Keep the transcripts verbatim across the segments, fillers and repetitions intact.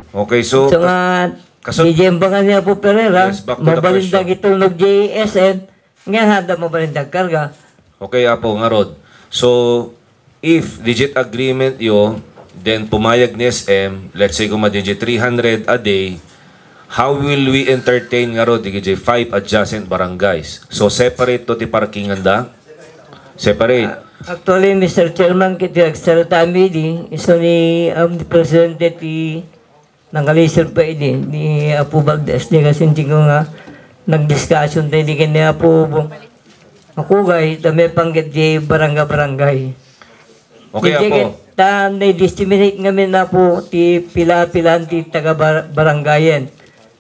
Okay, so, So kas-, nga, kasun- di dyan ba nga ni Apo Pereira, Yes, back to the mabalin question. Dagitulnog di S M, nga handa mabalin dagkarga. Okay, Apo, ngarud. So, if digit agreement yo, then pumayag ni S M, let's say, kung madigit three hundred a day, how will we entertain ngarud, digit five adjacent barangays? So, separate to ti parking anda? Separate. Actually, Mister Chairman, kiti agsarita mi di, isu ni, um, Presidente ti Nangalisir pa idi ni Apo Valdez, di kasi hindi ko nga nagdiskasyon tayo di kanya Apo Makugay, dami pang di barangay-barangay. Okay, Apo. Kita na-disseminate ngamin na po ti pila-pilaan ti taga bar-, barangayen.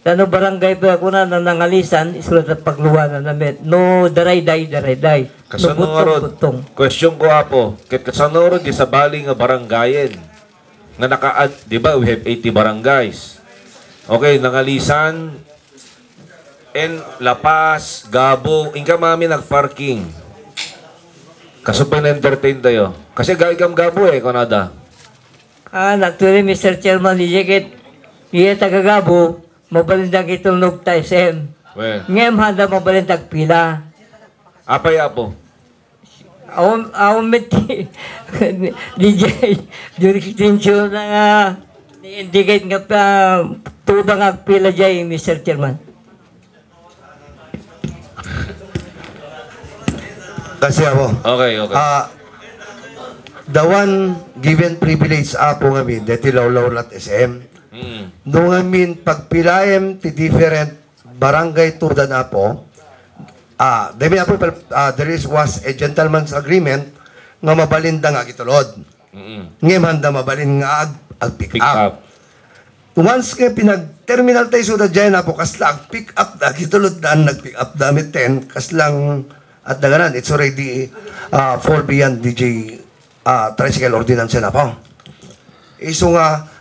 Tano barangay pa ako na, na nangalisan, isulat at pagluwanan namin. No, darayday, darayday. Kasano No, butong, nga rod? Butong. Question ko, Apo. Ket kasano rod di sabali nga barangayen? Nga naka-add, di ba, we have eighty barangays. Okay, Nangalisan, and La Paz, Gabo, inka mami nagparking. Kaso pa entertain tayo. Kasi gali kam Gabo eh, kunada. Ah, actually, Mister Chairman, di jacket, iya taga Gabo, mabalin da kitulnog ta S M. Well. Ngem handa mabalin tagpila. Apay, Apo? Awan, awan met D J jurisdiction na nga ni-indicate nga pa, tuda nga agpila jay, Mister Chairman. Kasi ako, Okay, okay. ah, the one given privilege, Apo, ngamin, deti lawlaw lat S M. Mm. No ngamin, pagpilaem ti different barangay tudan, Apo. Ah, demi, Apo, ah, there is, was a gentleman's agreement nga mabalin da nga agitulod. Mm. Ngem handa mabalin nga ag-, ag-pick Pick up. up. Once nga pinag-terminal tayo, so, da dyan, Apo, kasla ag-pick up da, agitulod da, nag-pick up da, meten, kaslang, at daganan, it's already, ah, fall beyond D J ah, tricycle ordinance na po. Isu nga,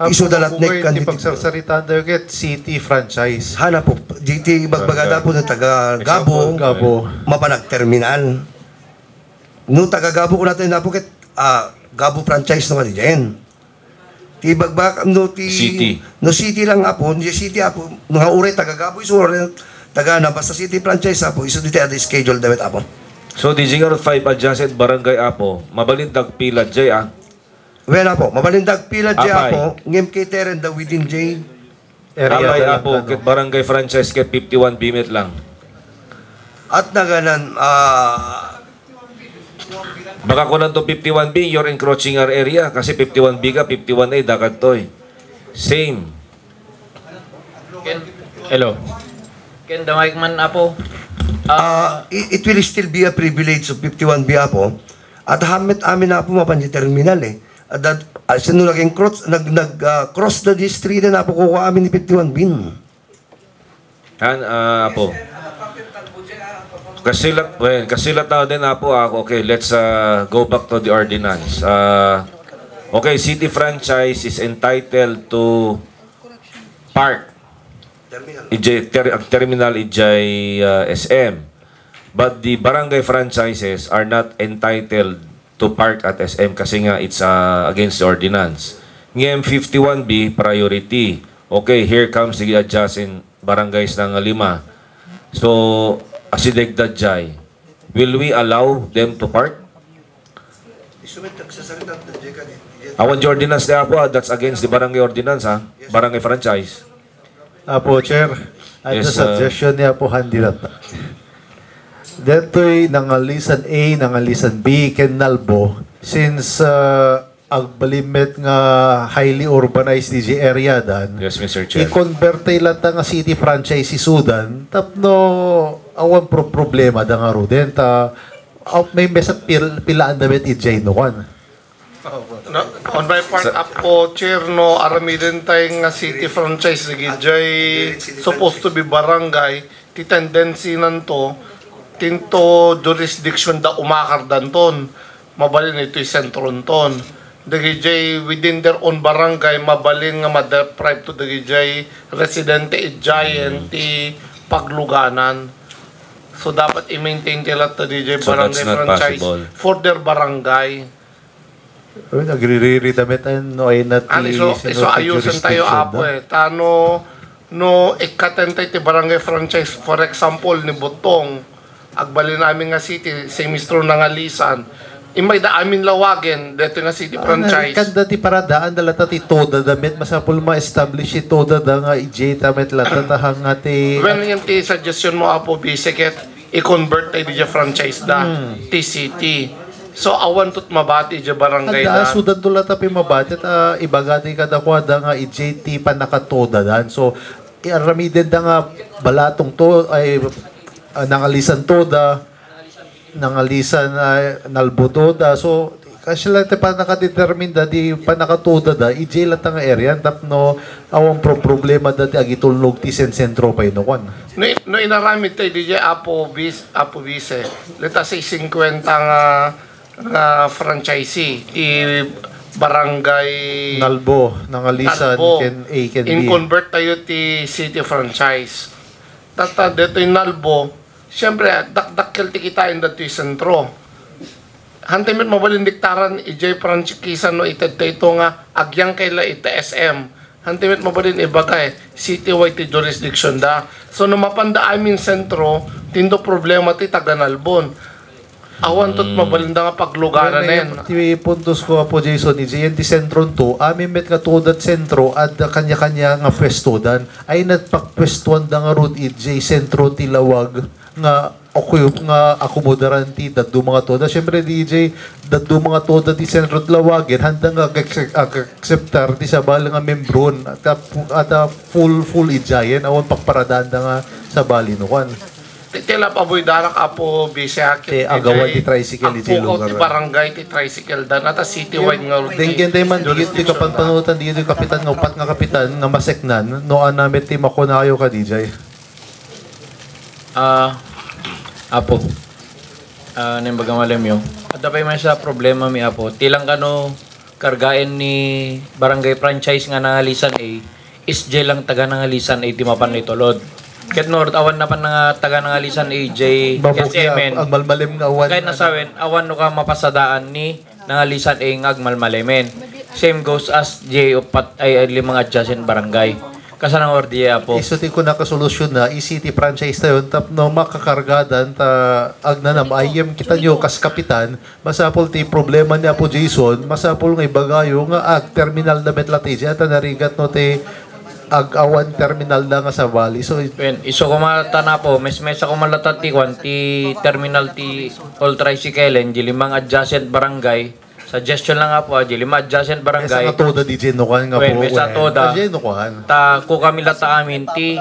Ah, isu da latnek kan ti dito. Pagsarsaritaan tayo ket city franchise. Hana po, G T, ibagbaga da po na taga Gabo, Example, Gabo. Mapanag terminal. No taga Gabo ko natin na po ket, ah, Gabo franchise no kadi dyan. Ti bagbak-, no, ti City. No city lang, Apo, no city, Apo, nga uray taga Gabo, isu uray taga na, basta city franchise, Apo, isu ditoy ada schedule dawit, Apo. So, di nga five adjacent barangay, Apo, mabalin dagpila jay, ah? Well, Apo, mabalin dagpila jay, Apay. Apo, ngem catering da within jay. Area Apay, da lang, Apo, ano. Ket barangay franchise ket fifty-one B met lang. At naganan, ah, Baka kunan to fifty-one B, you're encroaching our area. Kasi fifty-one B ka, fifty-one A, dakat to eh. Same. Ken, hello. Ken, damay man, Apo. Ah, Ah, i-, it will still be a privilege of fifty-one B, Apo. At hamet amin, Apo, mapan di terminal eh. At that, ah, sino naging cross, nag, nag, ah, cross the street na, Apo, kukuha amin ni fifty-one B. Han, ah, Apo. Kasilat, well, kasilat na din, Apo, ah, okay, let's, ah, go back to the ordinance. Ah, okay, city franchise is entitled to park. Ijay, ter-, ang terminal ijay, ah, S M. But the barangay franchises are not entitled to park at S M kasi nga it's, ah, against the ordinance. Ngem fifty-one B, priority. Okay, here comes the adjacent barangays na nga lima. So, asideg da jay. Will we allow them to park? Awan di ordinance na po, ah. That's against the barangay ordinance, ha? Barangay franchise. Apo, Chair, adda Yes, uh, suggestion ni Apo Handilat. Detoy Nangalisan A, Nangalisan B, ken Nalbo, since, uh, agbalinmet nga highly urbanized D J area dan, Yes, Mister Chair. I-convert tayo latta nga city franchise isudan, tapno awan pro-, problema da nga ruden, ta, uh, may mesa pil-, pilaan da met ijay no kan. No, on my part, Sa- Apo Chair, no, aramiden tayo nga city franchise, dagijay supposed to be barangay, ti tendency nanto, tinto jurisdiction da umakar danton, mabalin ito'y sentronton. Dagijay within their own barangay, mabalin nga ma-deprive to dagijay residente ijayen ti pagluganan. So, dapat i-maintain ti latta dijay So, that's barangay not franchise possible. For their barangay. Ay, nagririri damit ay no ay na ti Ano, iso, sino iso ti ayusan tayo, jurisdiction apo, da? Eh. Tano, no, ikkaten tayo ti barangay franchise, for example, ni Butong, agbalin amin nga city, si Mistro Nangalisan. Imay da amin lawagen, dito nga city Ah, franchise. Kanda ti paradaan, dala ta ti toda damit, masapul ma-establish ti toda da nga ijay ta met lata ta hanga ti Well, yung ti suggestion mo, Apo Bise, ket i-convert tayo di franchise da, Hmm. ti city. So, awan tot mabati di barangay Adda, dan. Sudan to lata pi mabati, ta ibaga ti kadakuada nga ijay ti panakatoda dan. So, iaramiden da nga balatong to, ay, ah, Nangalisan toda, Nangalisan, ah, Nalbo toda. So, kasi lang ti panakadetermine da, di panakatoda da, ijay lata nga area, tapno awan pro-, problema da ti agitulnog ti sensentro pay no kwan. No, no inaramid tayo di Apo Bis-, Apo Bise, let us say, singkwenta nga, nga franchisee, ti barangay Nalbo, Nangalisan, Nalbo. Ken A, ken B. In-convert tayo ti city franchise. Tata, dito yung Nalbo, siyempre, dakdakkel ti kitain dito yung sentro. Hantay met mabalin diktaran, ijay franchise no ited tayo nga agyang kayla ita S M. Hantay met mabalin ibaga, eh, citywide ti jurisdiction da. So, no mapanda amin sentro, tindo problema ti taga Nalbon. Awan tot mabalin da nga pagluganan Well, en. Ti puntos ko, Apo Jason, ijay ti sentro to, amin met nga tuodat sentro, adda kanya-kanya nga pwestodan. Ay nagpagpwestuan da nga rod ijay sentro ti lawag nga okay nga akomodaran ti dadduma nga tuoda. Siyempre, D J, dadduma nga tuoda ti sentro ti lawagen, handa nga ag-, ag-, akseptar ti sabali nga membron at, at, ah, full, full ijayen, awan pagparadaan da nga sabali no kwan. Ti, ti lap abuy darak, Apo Bise, a ket Ti agawan ijay ti tricycle, ijay agpukaw lugar. Ti barangay ti tricycle dan, ata citywide nga Denggen tayo man, di ti jurisdiction kapanpanutan, di ti kapitan nga upat nga kapitan nga maseknan, no, anam met ti makunayo ka, D J. Ah, Apo. Ah, nang baga malamyo. Adda pay maysa problema mi, Apo. Ti lang kano kargaen ni barangay franchise nga Nangalisan A, is jay lang taga Nangalisan A ti mapan itulod. Ket no, awan napan nga taga Nangalisan A, jay Mabuki, S M N. Agmalmalim nga awan. Kay nasawen, awan no ka mapasadaan ni Nangalisan A nga agmalmalimen. Same goes as jay upat ay, ay limang adjacent barangay. Kasano nga ordi, Apo? Isu ti kuna ka solusyon na, i-city franchise tayo, tapno makakargadan, ta agnanam, ayem kita nyo, kas kapitan, masapul ti problema ni Apo Jason, masapul nga ibagayo nga ag-terminal da met lati, ata narigat no ti ag-awan terminal da nga sabali. So, it- Wen, isu koma tan, Apo, mesmesa koma lata ti kwan, ti terminal ti all tricycle, di limang adjacent barangay, Suggestion lang, Apo, ah, di lima adjacent barangay. Mesa nga toda, D J, no, kan nga Wen, po, mesa wen. Toda. D J, no, kan. Ta, kukami lata amin ti,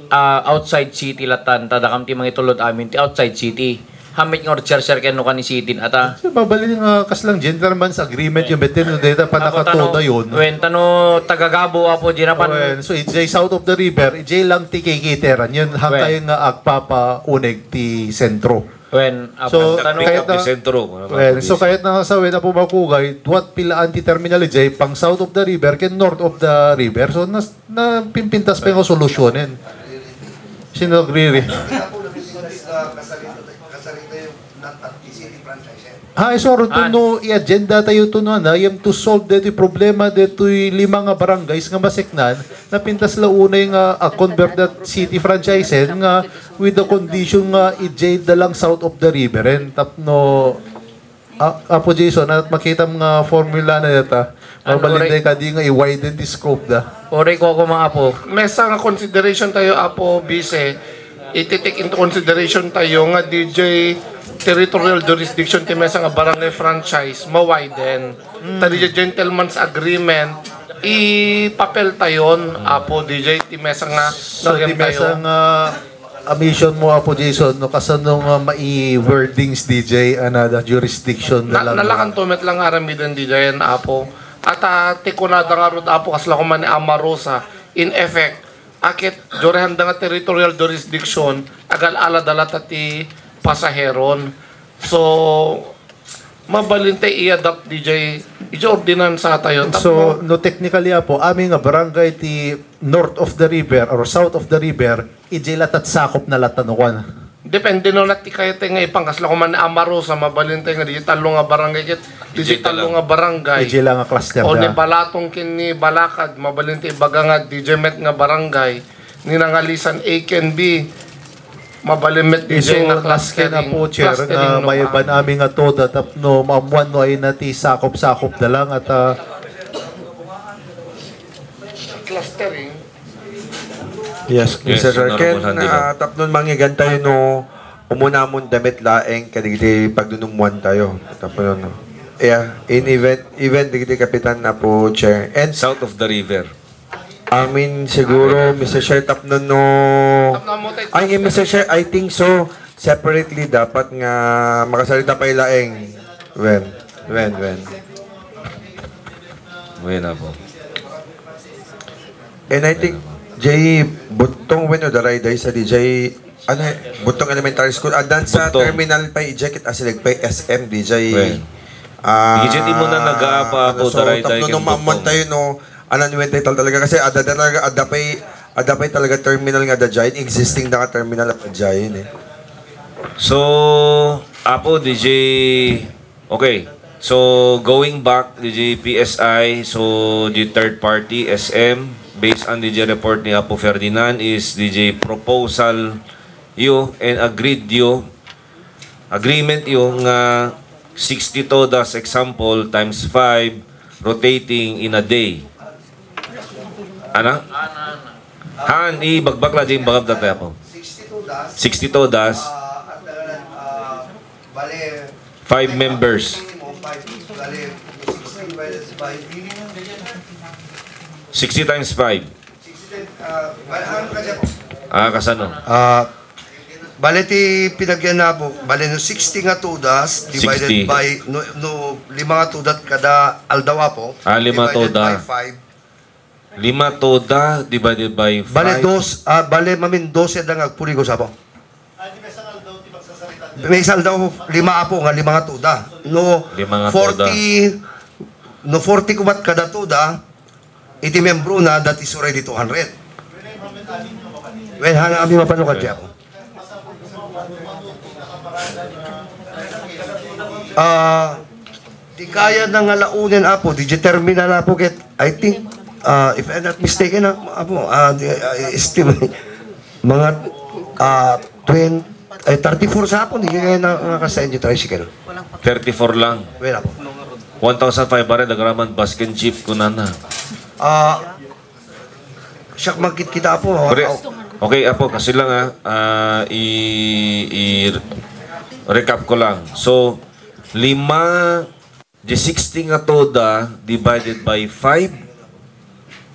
ah, outside city latan. Ta, dakam ti mangitulod amin ti outside city. Hamit nga orcherser ken no kan ni city, ata. So, babali nga kas lang gentleman's agreement yung betin, no, data pa Apo, nakatoda tano, yun. Wen, tano, tagagabo, Apo, di na pan- Wen, so, ijay south of the river, ijay lang ti kikiteran. Yun, Wen. Hangkay nga agpapa uneg ti sentro. Wen, So, apan, Tano, kahit na, Sentro, ano, wen, so, police. Kahit na sa wen, Apo Makugay, duat pilaan ti terminal ijay, pang south of the river, ken north of the river. So, nas-, napimpintas pa yung solusyonen. Sino agree? Ha, iso aro to Ah. No, i-agenda tayo to, no, na, yung to solve dito yung problema dito yung lima nga barangays nga maseknan, napintas la unay nga, ah, convert that city franchise, eh, nga with the condition nga ijay da lang south of the river, eh, tapno, ah, Apo Jason, at makita mo nga formula na data, Ano, mabalintay Ray? Ka di nga i-widen the scope da. Oray ko ako, mga apo. Mesa nga consideration tayo, Apo Bise, iti-take into consideration tayo nga D J territorial jurisdiction ti mesa nga barangay franchise, ma-widen. Hmm. Ta D J gentleman's agreement, ipapel tayon, Apo D J, ti mesa nga So, ti nagem tayo. Mesa nga, ah, mission mo, Apo Jason, no, kasano nga mai-wordings, D J, another jurisdiction na Na, lang? Nalakan to met lang aramiden, D J, yan, Apo. At, ah, ti kunada nga rod, Apo, kasla ko man ni Amarosa, in effect, akit, jurehanda nga territorial jurisdiction, agal-ala da lata ti pasaheron. So, mabalin tayo i-adapt, D J, iti ordinansa tayo. So, Tapno no, technically, Apo, amin nga barangay ti north of the river or south of the river, iti latat sakop na latan, no, kwan? Depende no nat ti kayat nga ipan, kasla kuman ni Amarosa, mabalin tayo nga di tallo nga barangay ket, di Ije tallo nga barangay. Ije lang nga cluster O ni da. Balatong ken ni Balakad, mabalin tayo ibaga nga di met nga barangay. Ni nangalisan A ken B, mabalin met di Isu na clustering. Apo, Chair, clustering nga no mayaban amin nga toda tapno maammuan no ay na ti sakop-sakop da lang at, ah, clustering. Yes, Yes, Mister Chair. Honorable Ken, Handigan. Ah, tapnon manggigan tayo no, umunamon damit laeng kadagiti pagnunummuan tayo. Tapno, no. Yeah, in event, event dagiti kapitan, Apo Chair. And South of the river. Amin siguro, Mister Chair, tapno no. Tapno mo tayo. Ay, Mister Chair, I think so. Separately, dapat nga makasarita pa laeng. When? When? When? When, Apo? And I think, Jay Butong, when, o, daray, day sa D J, ano, Butong Elementary School, adan sa Butong. Terminal pa, eject it, asilag pa, S M, D J. Well. Ah, Di, Jay, di mo na nag-aapa, ano, Apo, so, daray, day, tapno ken no, maammuan Butong. Tayo, no, anan, when, tayo tal-, talaga, kasi ada, ada talaga, ada pa'y, ada pa'y talaga terminal nga ada dyan, existing na nga terminal ada dyan, eh. So, Apo, D J, Okay. So, going back, D J P S I, so the third party, S M, based on the report ni Apo Ferdinand, is the proposal you and agreed you, agreement you nga sixty todas, example, times five, rotating in a day. Ana? Han, ibagbak la di imbagam tatay, Apo. Sixty todas. Sixty todas. Ah, at, ah, bale, Five members. Minimum five, bale, sixty divided by Sixty times five. Sixty times, ah, bale, ang kasi po. Ah, kasano? Ah, bale ti pinagyan na po, bale no sixty nga todas divided Sixty. By, no, no, lima nga todas kada aldaw, Apo. Ah, lima divided toda. By five. Lima toda divided by Bale, five. Dos, ah, bale, mamin dose da nga agpuligo, Apo. May isang aldaw, lima, Apo, nga lima nga toda. No, Lima nga toda. Forty, no, forty kumat kada toda, iti membro na, that is already two hundred. Well, hana, amin mapano ka, Apo. Ah, di kaya na nga launen, Apo, di terminal, Apo, ket, I think, ah, if I'm not mistaken, ah, Apo, ah, di, ah, estimate, mga, ah, twenty, ay, thirty-four sa Apo, di kaya na, nga kasayan di tricycle. Thirty-four lang. Well, Apo. One thousand five hundred, agraman, basken jeep, kunana. Ah, Siak magkitkita, Apo. Pre-, Aw. Okay, Apo, kasi lang, ah, ah, i-, i-recap ko lang. So, lima, di sixty nga toda divided by five.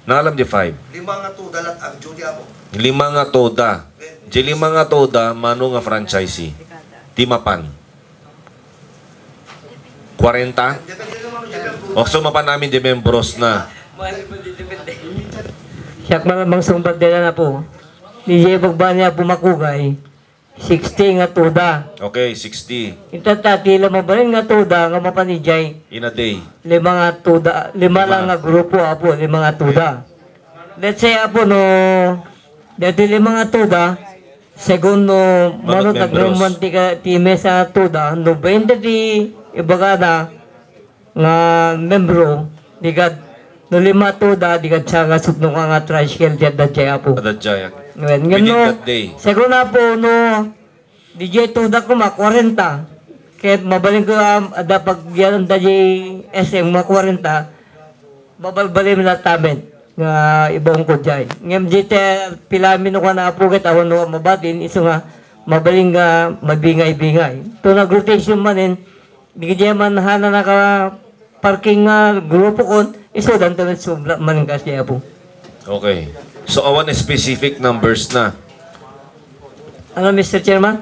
Naalam di five? Lima nga toda lat ang duty, Apo. Lima nga toda. Di lima nga toda, mano nga franchisee? Di mapan. Kwarenta? O, so, mapan amin di membros na. Siak man bang sungbat dela na po. Di jay pagbani a pumakugay, sixty nga tuda. Okay, sixty. Inta ta, ti la mabalin nga tuda nga mapan ijay. In a day. Lima nga tuda, lima Lima. Lang nga grupo, apo, lima nga tuda. Let's say, apo, no, dati lima nga tuda, segun no, Manut mano membros. Tagruman ti ka, ti mesa tuda, no, bainte ti ibagana nga membro, di kad, no, lima tuda, di kad siya nga sudno ka nga tricycle, di adda jay, apo. Adda jay, ah. Ngem, ngem, Within no, that day. Segun, apo, no, di jay tuda kuma, kwarenta. Ket mabalin ko, um, adda pagyanan da jay S M nga kwarenta. Babalbali mi latta met nga ibaon ko jay. Ngem jay ti pila mi no kuan, apo, ket awan no mabatin, isu nga mabalin nga mabingay-bingay. To nag-rotation manen, di jay man hana naka parking nga grupo kon, isu dan to met sobra manen kas jay, apo. Okay. So, awan specific numbers na. Ano, Mister Chairman?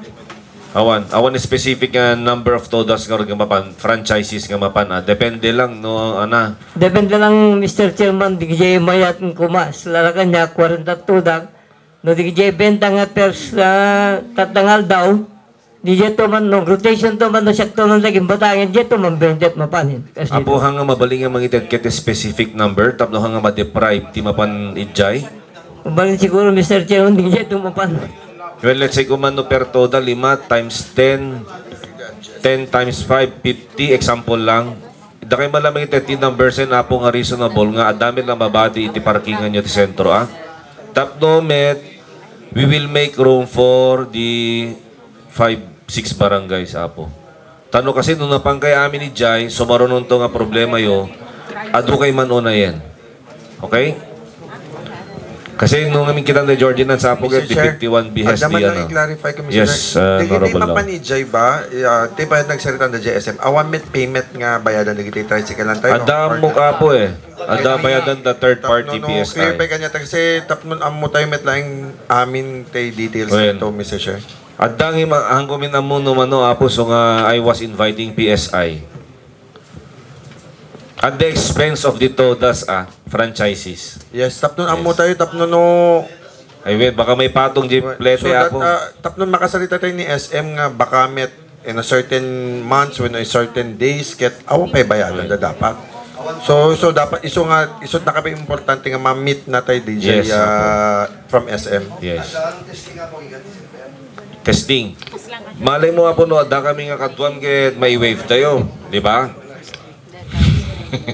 Awan, awan specific nga number of todas nga mapan, franchises nga mapan, ah. Depende lang, no, ana. Depende lang, Mister Chairman, di jay mayat nga kumas. Larakan niya, kwarenta tuda. No, di jay benta nga pers, ah, tatang aldaw. Di jay to man, no, rotation to man, no, siak to man lagi batangan, di jay to man benta mapanin. Kasi Apo, to. Hanga mabalin nga mangitad ket specific number, tapno hanga ma-deprive ti mapan ijay? Mabalin siguro, Mister Chairman, di jay to mapan. Well, let's say, kung mano per toda, lima times ten, ten times five, fifty, example lang. Dakay man lamang iti numbers, Apo, nga reasonable nga adda met lang mabati iti parkingan nyo ti sentro, ah. Tapno met, we will make room for the five, six barangays, Apo. Tano kasi no napan kay amin ni Jai, sumarunon to nga problema yo, adu kay man unayen. Okay? Kasi no ngamin kita ni Georgina sa Apo, Mister Chair, fifty-one B has adda man lang ano. I-clarify ko, Mister Yes, Chair. Uh, Dagiti Honorable Lau. Mapan ni Jai ba? Ah, ti bayad nagsarita na J S M. Awan met payment nga bayadan dagiti tricycle lang tayo, no? Adda mo ka po eh. Adda bayadan da third party P S I. Clarify kanya kasi tapnon ammo tayo met lang amin tay details Well, na to, Mister Chair. Adda nga ima-, hangko min ammo no mano, Apo, so nga I was inviting P S I. At the expense of the todas, ah, franchises. Yes, tapno ammo Yes. tayo, tapno no Ay, wait, baka may patong di Right. plete, So that, Apo. ah, tapno makasarita tayo ni S M nga baka met in a certain months, when a certain days, ket awan pay bayadan Right. da dapat. So, so dapat iso nga, iso na kami importante nga ma-meet na tayo, D J, Yes, ah, Apo. From S M. Yes. Testing. Malay mo, Apo, no, adda kami nga kaduam ket mai-waive tayo, di ba?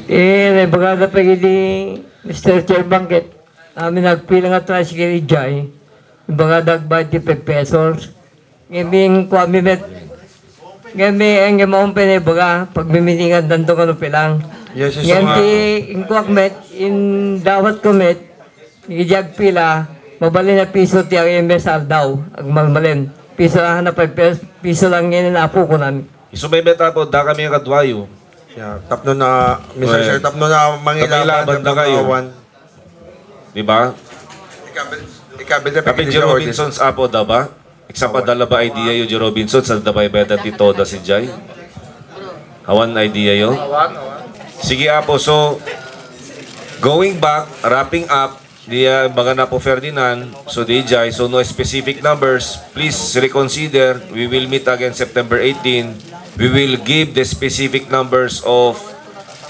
Eh, naibagada pa idi Mister Chairman ket amin nagpila nga tricycle ijay. Imbagada agbayad ti five pesos. Ngem kuami met. Ngem, ngem maong pinaibaga, pagmimitingan danto kano pilang. Yes, yes, Ngem nga. Ti inkuak met, indawat ko met, Iti agpila, mabalin a piso ti agimbe sa aldaw, agmalmalem. Piso a hanap a pes-, piso lang ngayon, Apo, kunam. Isu may met, Apo, da kami nga kadwayo. Yeah, tapno na, Mister Well, Chair, tapno na mangilaban, tapno na kayo. Awan. Di ba? Ikabil, ikabil na Tapi pagkili Jerome sa Robinson's Apo, da ba? Example, adda la ba idea yo, Joe Robinson, sa adda pay bayad ti todas ijay? Awan idea yo? Awan, awan. Sige, Apo. So, going back, wrapping up, di, ah, baga na po Ferdinand, so D J, so no specific numbers, please reconsider. We will meet again September eighteen. We will give the specific numbers of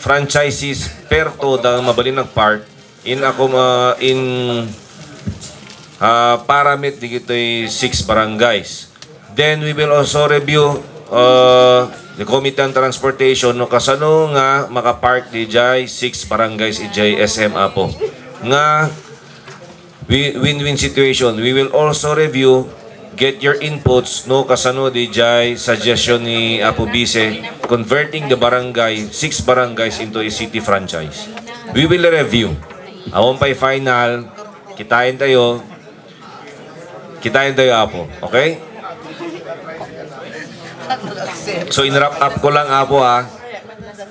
franchises per toda mabalin nga part. In ako, ah, in, ah, para met digitoy six barangays. Then we will also review, ah, the Committee on Transportation no kasano nga makapark dijay six barangays ijay S M, Apo. Nga wi-, win-win situation. We will also review, get your inputs no kasano dijay suggestion ni Apo Vice converting the barangay, six barangays into a city franchise. We will review. Awan pa'y final. Kitain tayo. Kitain tayo, Apo. Okay? So, in-wrap up ko lang, Apo, ha?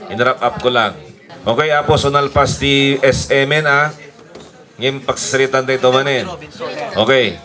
In-wrap up ko lang. Okay, Apo, so nalpas ti S M N, ha? Ngayon, pagsasalitan tayo ito manen. Okay.